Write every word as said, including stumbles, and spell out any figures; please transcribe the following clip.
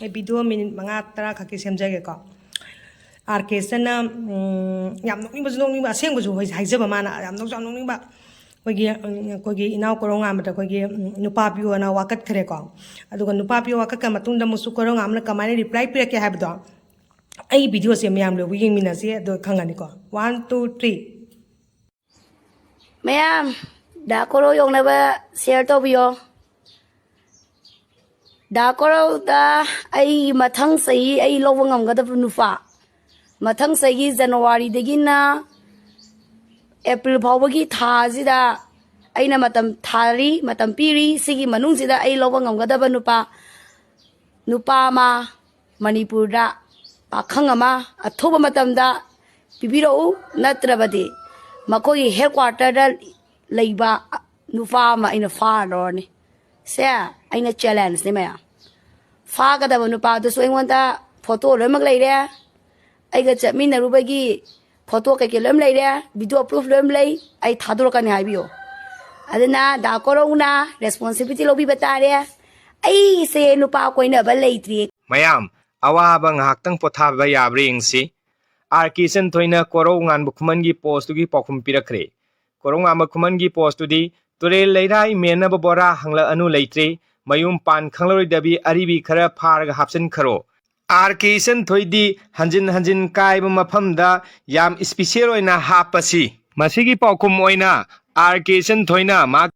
ꯑꯩ video minute ꯃꯉꯥ ꯇꯔꯥ ꯈꯛꯀꯤ ꯁꯦꯝꯖꯒꯦꯀꯣ꯫ ꯑꯥꯔ ꯀꯦ ꯏꯆꯟꯅ, ꯎꯝ, ꯌꯥꯝ ꯅꯣꯛꯅꯤꯡꯕꯁꯨ ꯅꯣꯛꯅꯤꯡꯕ, ꯑꯁꯦꯡꯕꯁꯨ ꯍꯣꯏ ꯍꯥꯏꯖꯕ ꯃꯥꯅ ꯌꯥꯝ ꯅꯣꯛꯁꯨ ꯌꯥꯝ ꯅꯣꯛꯅꯤꯡꯕ꯫ ꯑꯩꯈꯣꯏꯒꯤ, ꯎꯝ, ꯑꯩꯈꯣꯏꯒꯤ ꯏꯅꯥꯎ ꯀꯣꯔꯧꯉꯥꯟꯕꯗ ꯑꯩꯈꯣꯏꯒꯤ, ꯎꯝ, ꯅꯨꯄꯥ ꯄꯤꯌꯣꯅ ꯋꯥꯀꯠꯈ꯭ꯔꯦꯀꯣ꯫ ꯑꯗꯨꯒ ꯅꯨꯄꯥ ꯄꯤꯌꯣ ꯋꯥꯀꯠꯈ꯭ꯔ ꯃꯇꯨꯡꯗ ꯑꯃꯨꯛꯁꯨ ꯀꯣꯔꯧꯉꯥꯟꯕꯅ ꯀꯃꯥꯏꯅ ꯔꯤꯄ꯭ꯂꯥꯏ ꯄꯤꯔꯛꯀꯦ ꯍꯥꯏꯕꯗꯣ ꯑꯩ ꯚꯤꯗꯤꯑꯣꯁꯦ ꯃꯌꯥꯝ ꯂꯣꯏꯕꯨ ꯌꯦꯡꯃꯤꯟꯅꯁꯦ, ꯑꯗꯨ ꯈꯪꯉꯅꯤꯀꯣ꯫ One, two, three꯫ ꯃꯌꯥꯝ, ꯗꯥ ꯀꯣꯔꯧ ꯌꯧꯅꯕ ꯁꯤꯌꯔ ꯇꯧꯕꯤꯌꯣ꯫ ꯗꯥ ꯀꯣꯔꯧꯗ ꯑꯩ ꯃꯊꯪ ꯆꯍꯤ ꯑꯩ ꯂꯧꯕ ꯉꯝꯒꯗꯕ ꯅꯨꯄꯥ, ꯃꯊꯪ ꯆꯍꯤ ꯖꯅꯋꯥꯔꯤꯗꯒꯤꯅ ꯑꯦꯄ꯭ꯔꯤꯜ ꯐꯥꯎꯕꯒꯤ ꯊꯥ ꯑꯁꯤꯗ ꯑꯩꯅ ꯃꯇꯝ ꯊꯥꯔꯤ, ꯃꯇꯝ ꯄꯤꯔꯤ꯫ ꯁꯤꯒꯤ ꯃꯅꯨꯡꯁꯤꯗ ꯑꯩ ꯂꯧꯕ ꯉꯝꯒꯗꯕ ꯅꯨꯄꯥ, ꯅꯨꯄꯥ ꯑꯃ ꯃꯅꯤꯄꯨꯔꯗ ꯄꯥꯈꯪ ꯑꯃ ꯑꯊꯨꯕ ꯃꯇꯝꯗ ꯄꯤꯕꯤꯔꯛꯎ, ꯅꯠꯇ꯭ꯔꯕꯗꯤ ꯃꯈꯣꯏꯒꯤ ꯍꯦꯗ ꯀ꯭ꯋꯥꯇꯔꯗ ꯂꯩꯕ ꯅꯨꯄꯥ ꯑꯃ ꯑꯩꯅ ꯐꯥꯔ ꯂꯧꯔꯅꯤ꯫ ꯁꯦ ꯑꯩꯅ ꯆꯦꯂꯦꯟꯖꯅꯤ ꯃꯌꯥꯝ꯫ ꯐꯥꯒꯗꯕ ꯅꯨꯄꯥꯗꯨꯁꯨ ꯑꯩꯉꯣꯟꯗ ꯐꯣꯇꯣ ꯂꯣꯏꯅꯃꯛ ꯂꯩꯔꯦ, ꯑꯩꯒ ꯆꯠꯃꯤꯟꯅꯔꯨꯕꯒꯤ ꯐꯣꯇꯣ ꯀꯩꯀꯩ ꯂꯣꯏꯅꯃꯛ ꯂꯩꯔꯦ, ꯚꯤꯗꯤꯑꯣ ꯄ꯭ꯔꯨꯐ ꯂꯣꯏꯅꯃꯛ ꯂꯩ, ꯑꯩ ꯊꯥꯗꯣꯔꯛꯀꯅꯤ ꯍꯥꯏꯕꯤꯌꯣ꯫ ꯑꯗꯨꯅ ꯗꯥ ꯀꯣꯔꯧꯅ ꯔꯦꯁꯄꯣꯟꯁꯤꯕꯤꯂꯤꯇꯤ ꯂꯧꯕꯤꯕ ꯇꯥꯔꯦ꯫ ꯑꯩꯁꯦ ꯅꯨꯄꯥ ꯀꯣꯏꯅꯕ ꯂꯩꯇ꯭ꯔꯤ꯫ ꯃꯌꯥꯝ, ꯑꯋꯥꯕ ꯉꯥꯏꯍꯥꯛꯇꯪ ꯄꯣꯊꯥꯕ ꯌꯥꯕ꯭ꯔꯥ ꯌꯦꯡꯁꯤ꯫ ꯑꯥꯔ ꯀꯦ ꯏꯆꯟꯊꯣꯏꯅ ꯀꯣꯔꯧꯉꯥꯟꯕ ꯈꯨꯃꯟꯒꯤ ꯄꯣꯁꯇꯨꯒꯤ ꯄꯥꯎꯈꯨꯝ ꯄꯤꯔꯛꯈ꯭ꯔꯦ꯫ ꯀꯣꯔꯧꯉꯥꯟꯕ ꯈꯨꯃꯟꯒꯤ ꯄꯣꯁꯇꯨꯗꯤ, "ꯇꯨꯔꯦꯜ ꯂꯩꯔꯥꯏ ꯃꯦꯟꯅꯕ ꯕꯣꯔꯥ ꯍꯪꯂꯛꯑꯅꯨ ꯂꯩꯇ꯭ꯔꯦ, ꯃꯌꯨꯝ ꯄꯥꯟ ꯈꯪꯂꯔꯣꯏꯗꯕꯤ ꯑꯔꯤꯕꯤ ꯈꯔ ꯐꯥꯔꯒ ꯍꯥꯞꯆꯤꯟꯈꯔꯣ"꯫ ꯑꯥꯔ ꯀꯦ ꯏꯆꯟꯊꯣꯏꯗꯤ ꯍꯟꯖꯤꯟ ꯍꯟꯖꯤꯟ ꯀꯥꯏꯕ ꯃꯐꯝꯗ ꯌꯥꯝ ꯏꯁꯄꯤꯁꯦꯜ ꯑꯣꯏꯅ ꯍꯥꯞꯄꯁꯤ꯫ ꯃꯁꯤꯒꯤ ꯄꯥꯎꯈꯨꯝ ꯑꯣꯏꯅ ꯑꯥꯔ ꯀꯦ ꯏꯆꯟꯊꯣꯏꯅ ꯃꯍꯥꯛ